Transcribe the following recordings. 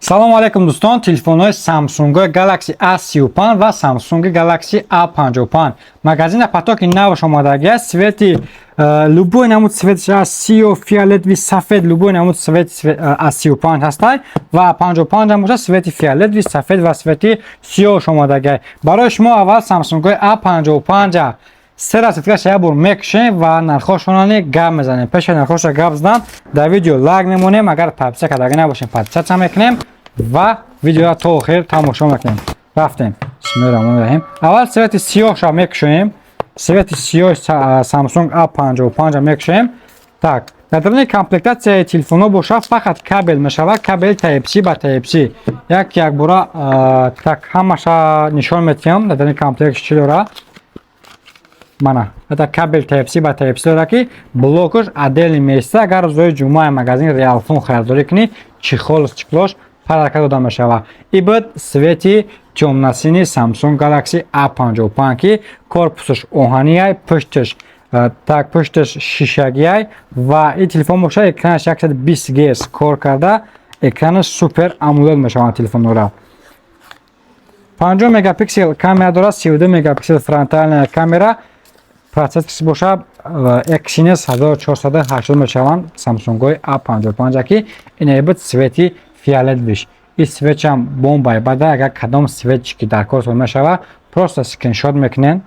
Салому алайкум, дӯстон. Телефонҳои Samsung Galaxy A35 ва Samsung Galaxy A55 магазина потоки навш омадагӣ аст. Цвети любой намуд цветш аст: сиё, фиолетовый, сафед, любой намуд цвет A35 ҳастай ва A55 ҳам бошад, цвети фиолетовый, сафед ва цвети сиёш омадагӣ. Барои шумо аввал Samsung A55 се расцветкаш як бор мекушем ва нархошонани гап мезанем. Пеши нархоша гап задан дар видео лайк мемонем, агар подписка кардагӣ набошем, подписаться мекунем ва видеоро то охир тамошо мекунем. Рафтем. Бисмиллоҳи раҳмони раҳим. Аввал цвети сиёҳша мекушоем. Цвети сиёҳ Samsung A55 мекушоем. Так, дар даруни комплектатсияи телефонҳо боша, фақат кабел мешавад, кабели Type-C ба Type-C. Як якбора так ҳамаша нишон метиҳам, дар даруни комплект чӣ дора. Мана, это кабел Type-C ба Type-C дора, ки блокаш отдельный места. Агар рӯзои ҷумъаи магазин Реалфон харидорӣ кунӣ, чехол, стеклош подарка дода мешавад. И буд цвети тёмно-синий Samsung Galaxy A55, ки корпусаш оҳанияй, пушташ так, пушташ шишагияй ва ин телефон бошад, экранаш 120 Гц кор карда, экранаш Super AMOLED мешаванд телефонҳоро. 50 мегапиксел камера дорад, 32 мегапиксел фронтальная камера, процессорш бошад Exynos 1480 мешаванд Samsung A55, ки ин буд цвети фиолетовыйш. Ин цветшам бомбай бада. Агар кадом цветчи ки дар кор мешава, просто скриншот мекунен,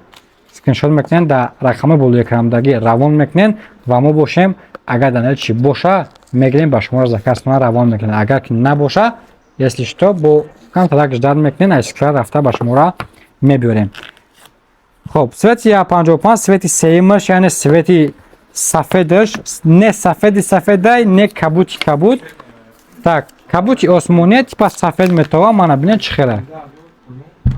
скриншот мекунен, дар рақами болои экрандагӣ равон мекунен ва мо бошем, агар дар чӣ боша, мегирем, ба шуморо заказ кунан, равон мекунем. Агар ки набоша, если что, бо камтарак ждать мекунен, аз склад рафта ба шуморо мебиёрем. Хоб, цвети A55, цвети сеюмаш, яъне цвети сафедаш, не сафеди сафедай, не кабути кабуд. Так, кабути осмония, типа сафед метова. Мана, бинед, чӣ хеле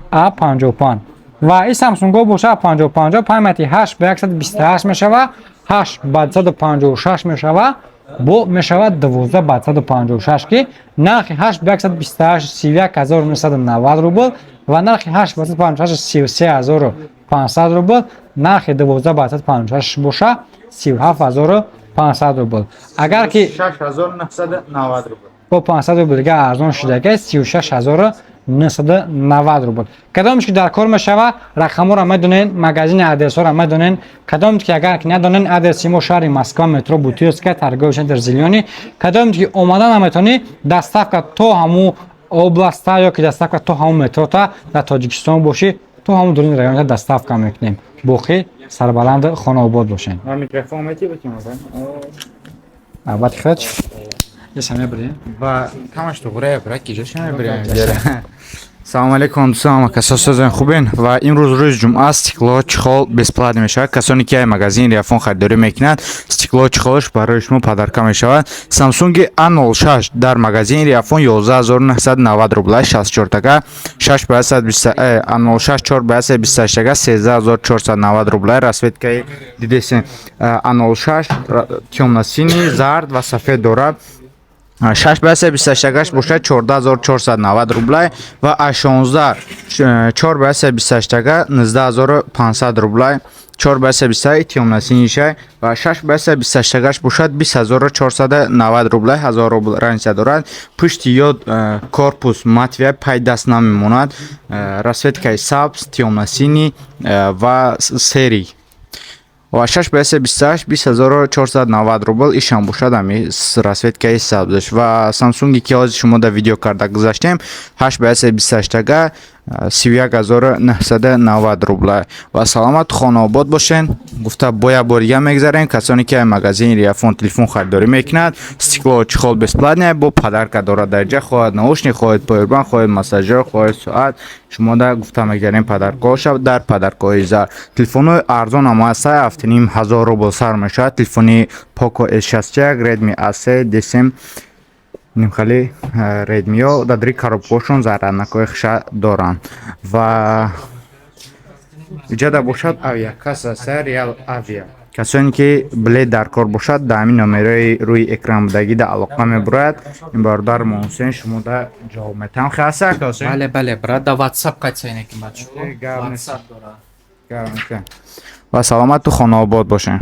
А55 ва ин Самсунго боша, А55 памяти 8 ба 128 мешава, 8 ба 256 мешава, бо мешавад 12 ба 156, ки нархи 8 ба 128 31 990 рубл ва нархи 8 ба 156 33 500 рубл, нархи 12 ба 156 боша 37 500 рубл. Агар ки 6990 рубл. Бо 500 рубл дига арзон шудага, 36 990 рубл. Кадомеш ки дар кор мешава, рақамҳоро медонен, магазини адресҳоро медонен. Кадоме ки агар ки надонен, адреси мо: шаҳри Москва, метро Бутырская, торговый центр «Зелёный». Кадоме ки омада наметонӣ, доставка то ҳамун областа ё ки доставка то ҳамун метрота, дар Тоҷикистон бошӣ, то ҳамун дуруни районта доставка мекунем. Боқӣ сарбаланду хонаобод бошен. Ма микрофон мети бутим? Албатта, хеч яса мебарем. Ва камаш туғра бра ки ҷоша мебарем. Салому алейкум, дӯстон, касо созен, хубен? Ва имрӯз рӯзи ҷумъа, стекло, чехол бесплатно мешавад. Касоне ки ай магазин Реафон харидорӣ мекунанд, стекло, чехолш барои шумо подарка мешавад. Samsung A06 дар магазин Реафон 11 990 рубла, 64 така, 6 ба 120, A06 4 ба 128 така, 13 490 рубла. Расцветкаи дидесен, A06 тёмно-синий, зард ва сафед дорад. 6 ба 128 бошад 14 490 рублай ва А16 4 ба 128 така 19 500 рублай. 4 ба 128 тёмно-синий ва 6 ба 128 бошад 20 490 рублай, 1000 рубл разница дорад. Пушти ёд корпус матовый, пай даст намемонад. Расцветкаи сабз, тёмно-синий ва серый ва 6 ба 128 20 490 рубл. Ишам бошад ами расцветкаи сабзаш. Ва Самсунги ки ҳозир шумо дар видео карда гузаштем, 8 ба 128 тага 31 990 рубла. Ва саломат, хонаобод бошен гуфта, бо як бор дига мегзарем. Касоне ки магазини Риафон телефон харидорӣ мекунад, стекло, чехол бесплатный бо подарка дорад. Дар ҷа хоҳад наушник, хоҳад повербанк, хоҳад массажёр, хоҳад соат, шумо да гуфта мегзарем, подаркоша дар подаркои зар. Телефонҳои арзон ҳам ҳаста, 7500 рубл сар мешавад. Телефони Poco S61, Redmi A3 десем, нимхали Redmi-ё дар дри коробкаҳошон зарядникҳои хиша доранд. Ва иҷода бошад авиакасса са Реал Авиа. Касоне ки билет дар кор бошад, дар ҳамин номерои рӯи экран будагӣ да алоқа мебурояд. Ин бародар Муҳсин шумо да ҷавоб метаҳам. Хеста, ака Ҳусейн? Бале, бале, брат, да WhatsApp катсайне ки бачо. Гап нест. WhatsApp дора. Гап нест. Ва саломату хонаобод бошед.